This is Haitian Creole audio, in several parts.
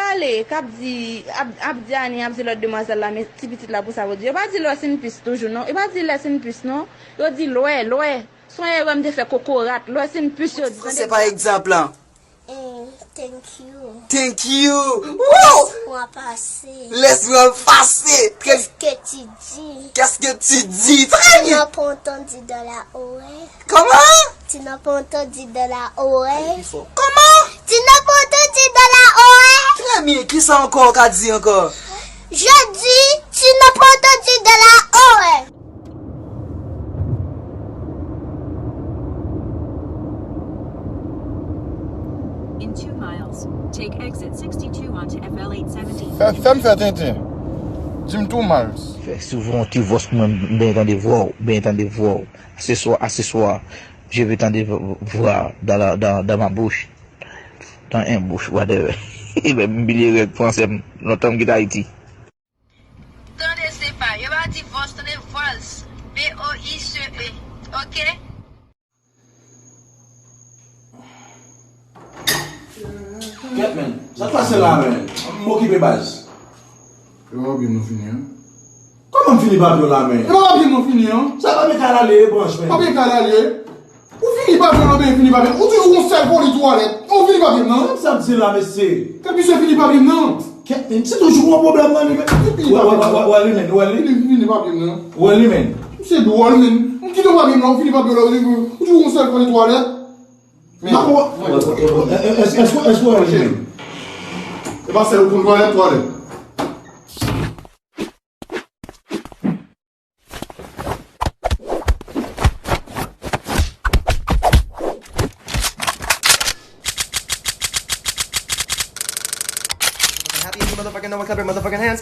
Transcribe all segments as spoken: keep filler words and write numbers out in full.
Pale, k ap di, ap, ap di Ani, ap di lòt demwazèl la, men ti pitit la pou sa yo di. Yo pa di lwès in pis toujou, non. Yo pa di lès in pis, non. Yo di lwè, lwè. Se yon erè m te fè kokorat. Lwès in pis yo di. Franse pa egzanp lan. Mm, thank you. Thank you. Wow! Laisse-moi passer. Laisse-moi passer. Très Qu'est-ce que tu dis? Qu'est-ce que tu dis? Très bien. Tu n'as pas entendu de la oreille. Comment? Tu n'as pas entendu de la oreille. Comment? Tu n'as pas entendu de la oreille. Très bien. Kisa ankò ou ka di ankò? Je dis, tu n'as pas entendu de la oreille. In two miles, take exit sixty-two onto F L eight seventy. Fè, fè m fè tenten. Di m tou, Miles. Fè souvan ti vòs pou mwen, m benyen tande vwa w, m benyen tande vwa w. Aseswa, aseswa, je veux tande v-, voix dans la, dans, dans ma bouche. Dans un bouche, whatever. Ebyen, m bliye règ fransè m. Lontan m kite Ayiti. Tande, se pa, yo pa di vòs, tande, voice. V O I C E. Oke? Kèt, men. Sa k pase la, men? M okipe baz. Yo, oke, nou fini, an. Kòman m fini papye w la, men? E pa papye m nou fini, an. Sa papye kay la li ye, branch, men. Papye kay la li ye. Ou fini papye m nan, oubyen fini papye m? Ou di ou gon sèl foli twalèt. Ou fini papye m nan? Sa m di la, mesye. Kèt, misye fini papye m nan. Kèt, men, se toujou gon pwoblèm nan, li, men. Ou fini papye m nan. Ou wè li, men, ou wè li. Li fini papye m nan. Ou wè li, men. Misye dwòl, men. M kite w papye m nan, ou fini papye w la, ou di ou gon sèl foli twalèt. Men. Èske, èske, èske ou wè li, men? E pa sèl ou konn twalèt, twalèt. If you're fucking happy and you motherfucking know it, clap your motherfucking hands.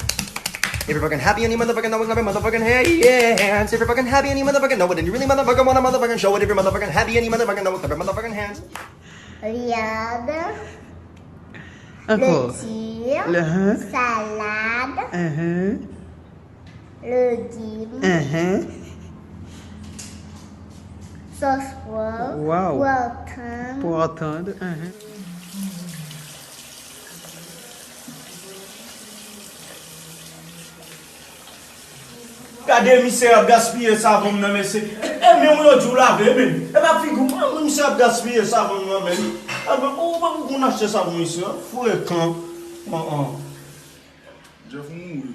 If you're fucking happy and you motherfucking know it, clap your motherfucking hands. If you're fucking happy and you motherfucking know it, and you really motherfucking wanna motherfucking show it. If you're motherfucking happy and you motherfucking know it, clap your motherfucking hands. Viande. Ankò. Friture. Le, hein? Salade. Uh-huh. Legim. Uh-huh. Sòs pwa. Wow. Pwa tann. Pwa tann. Uh-huh. Gade misye ap gaspiye savon m nan, mesye. E, e men mwen yo di w lave, men. E pa figi w, men misye ap gaspiye savon m nan, men. A, men ou pa pou konn achte savon isi, an? Frekan. An, an. Jeff mouri.